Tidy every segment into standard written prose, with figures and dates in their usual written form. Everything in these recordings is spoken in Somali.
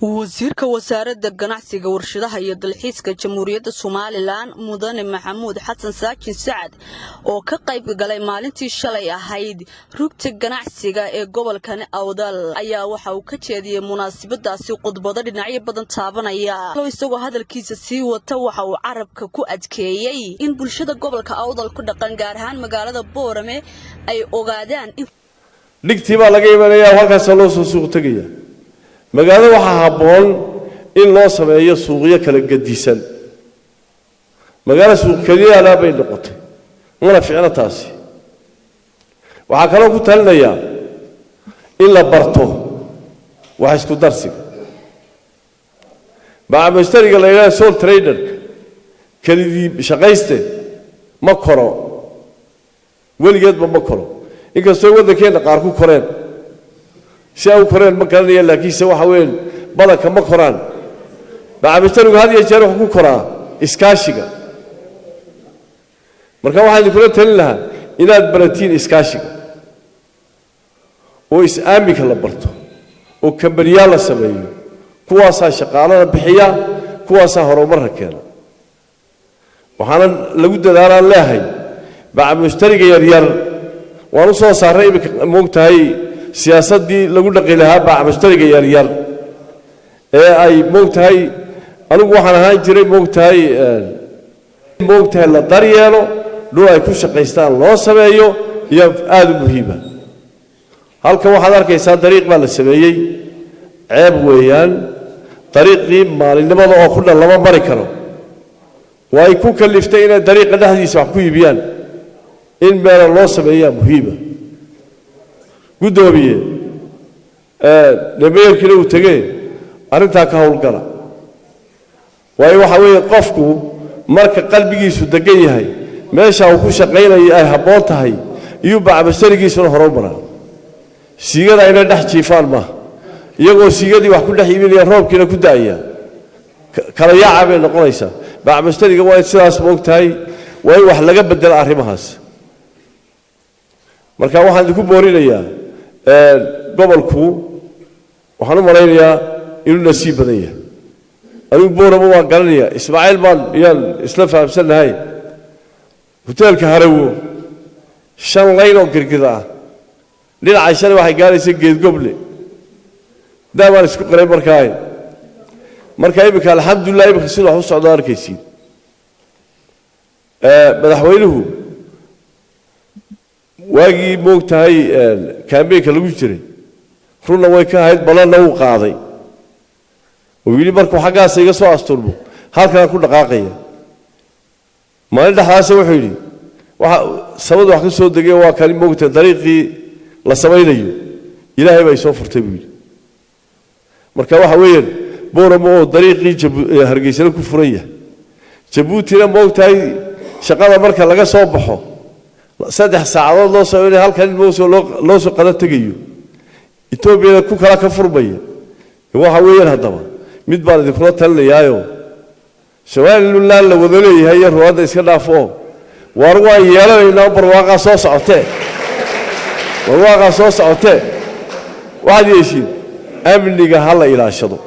Wasiirka Wasaaradda Ganacsiga, Warshadaha iyo Dalxiiska Jamhuuriyadda Somalilan, Mudane Maxamuud Xasan Saajin Sacad, oo ka qayb galay maalintii shalay ahayd rugta ganacsiga ee gobolkan Awdal, ayaa waxa uu ka jeediyey munaasabadaasi khudbado dhinacyo badan taabanaya. Isagoo hadalkiisa sii wata, waxa uu carabka ku adkeeyey in bulshada gobolka Awdal ku dhaqan, gaar ahaan magaalada Boorame, ay ogaadaan in Dhigtii baa laga imanaya, halkaasa loo soo suuq tegaya. Magaalada waxaa habboon in loo sameeyo suuqyo kala gedisan. Magaalo suuq keliyana bay noqotay, mana ficno taasi. Waxaa kaloo ku talinayaa in la barto wax isku darsiga bacmushtariga la yidhaha sole traderka. Kelidii shaqayste ma koro, weligeedba ma koro, inkastoo waddankeenna qaar ku koreen. Si ay u koreen ma garanaya, laakiinse waxa weeye badanka ma koraan. Bacmushtarigu had iyo jeer wuxuu ku koraa iskaashiga. Marka waxaan idinkula talin lahaa inaad baratiin iskaashiga oo is-aaminka la barto oo kambaniyaal la sameeyo. Kuwaasaa shaqaalada bixiya, kuwaasaa horumarka keena. Waxaana lagu dadaalaan leehay bacmushtariga yaryar. Waan u soo saarray iminka, moogtahay, siyaasaddii lagu dhaqi lahaa bacmushtariga yaryar ee ay moogtahay. Anigu waxaan ahaan jiray, moogtahay, la daryeelo, dhul ay ku shaqaystaan loo sameeyo iyo aada u muhiima. Halkan waxaad arkaysaa dariiq baa la sameeyey. Ceeb weeyaan, dariiqii maalinimada oo ku dhan lama mari karo. Waa ay ku kaliftay inay dariiqa dhexdiisa wax ku iibiyaan. In meela loo sameeyaa muhiima. Guddoomiye, dee mayorkiina uu tegee, arrintaa ka howlgala. Waayo, waxa weeye qofku marka qalbigiisu degan yahay, meesha uu ku shaqaynayo ay habboon tahay, iyuu bacbasharigiisuna hore u maraa. Siigada inay dhex jiifaan maaha, iyagoo siigadii wax ku dhex iibinaya, roobkiina ku da'aya, kala yaaca bay noqonaysaa. Bacbashtariga waa in sidaas, moogtahay, waa in wax laga bedela arrimahaas. Marka waxaan idinku boorinayaa, gobolku waxaan u malaynayaa inuu nasiib badan yahay. Anigu Boorama waan garanaya, Ismaaciil baan yaan isla fahamsannahay. Hoteelka Harawo shan layn oo girgida ah dhinaca shalay waxay gaaraysa Geedgoble daa baan isku qoray. Markaa marka iminka, alxamdulilah, iminka sida wax u socdo arkaysiin. Madaxweynuhu waagii, moogtahay, campaignka lagu jiray, runna way ka ahayd, ballanna wuu qaaday oo yidhi markuu xaggaasa iga soo asturmo halkanaan ku dhaqaaqaya. Maalin dhexdaasa wuxuu yidhi waxa samadu wax ka soo degay waa kani, moogtahay, dariiqii la samaynayo. Ilaahay baa isoo furtay, buu yidhi. Marka waxa weeyaan Boorama oo dariiqii Hargeysana ku furan yahay, Jabuutina, moogtahay, shaqada marka laga soo baxo 3 saacadood loo soo halkan moogta loo soo qada tegayo, Etoobiyana ku kala ka furmaya. Waxa weeyaan haddaba mid baan idinkula talinayaayo: Somalilan la wada leeyahay iyo ruwaadda iska dhaafo. Waar waan yeelanaynaa, barwaaqaa soo socotee, barwaaqaa soo socotee. Waxaad yeeshiin amniga ha la ilaashado.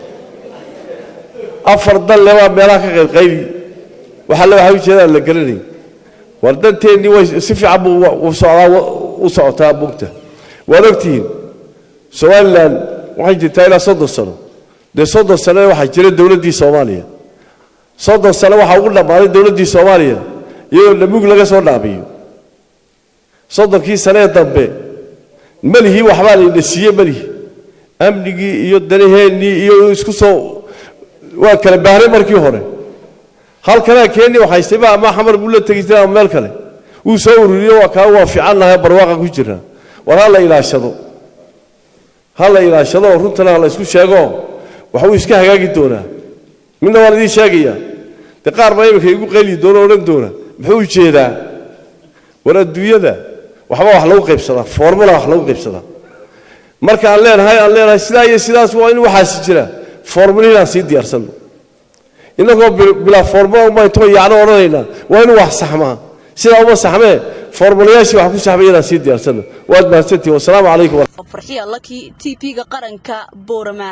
Afar dalle baa meelaha ka qaylqayli, waxa le waxay ujeedaan la garanay. War danteennii way si fiican buu u socdaa, u socotaa, bugta waad ogtihiin. Somalilan waxay jirtaa ilaa 30 sano. Dee 30 sano waxaa jira dowladdii Soomaaliya. 30 sano waxaa ugu dhammaaday dowladdii Soomaaliya iyadoo dhamug laga soo dhaamiyo. 30kii sane ee dambe melihii waxbaa layna siiyey, melihi amnigii iyo danaheennii iyo isku soo waa kala baahnay. Markii hore halkanaa keeni waxaystayba ama Xamar buu la tegi jiray ama meel kale wuu soo ururiyo. Waa kaa, waa fiicannahay, barwaaqa ku jiraa. War ha la ilaashado, ha la ilaashado oo runtana ha la isku sheego. Wax wuu iska hagaagi doonaa. Midna waan idiin sheegayaa, dee qaar baa iminka igu qayli doona, odhan doona muxuu ujeedaa. War adduunyada waxba wax lagu qaybsadaa, formula wax lagu qaybsadaa. Marka aan leenahay sidaa iyo sidaas waa in waxaasi jira, formula inaan sii diyaarsano. Inagoo bilaa formula uma intoo yacno odhanaynaa waa inuu wax saxmaa, sidaa uma saxmee, formulayaashii wax ku saxmay inaan sii diyaarsano. Waad mahadsantihin, wasalaamu calaykum. Farxiya Laki, TV-ga Qaranka, Boorama.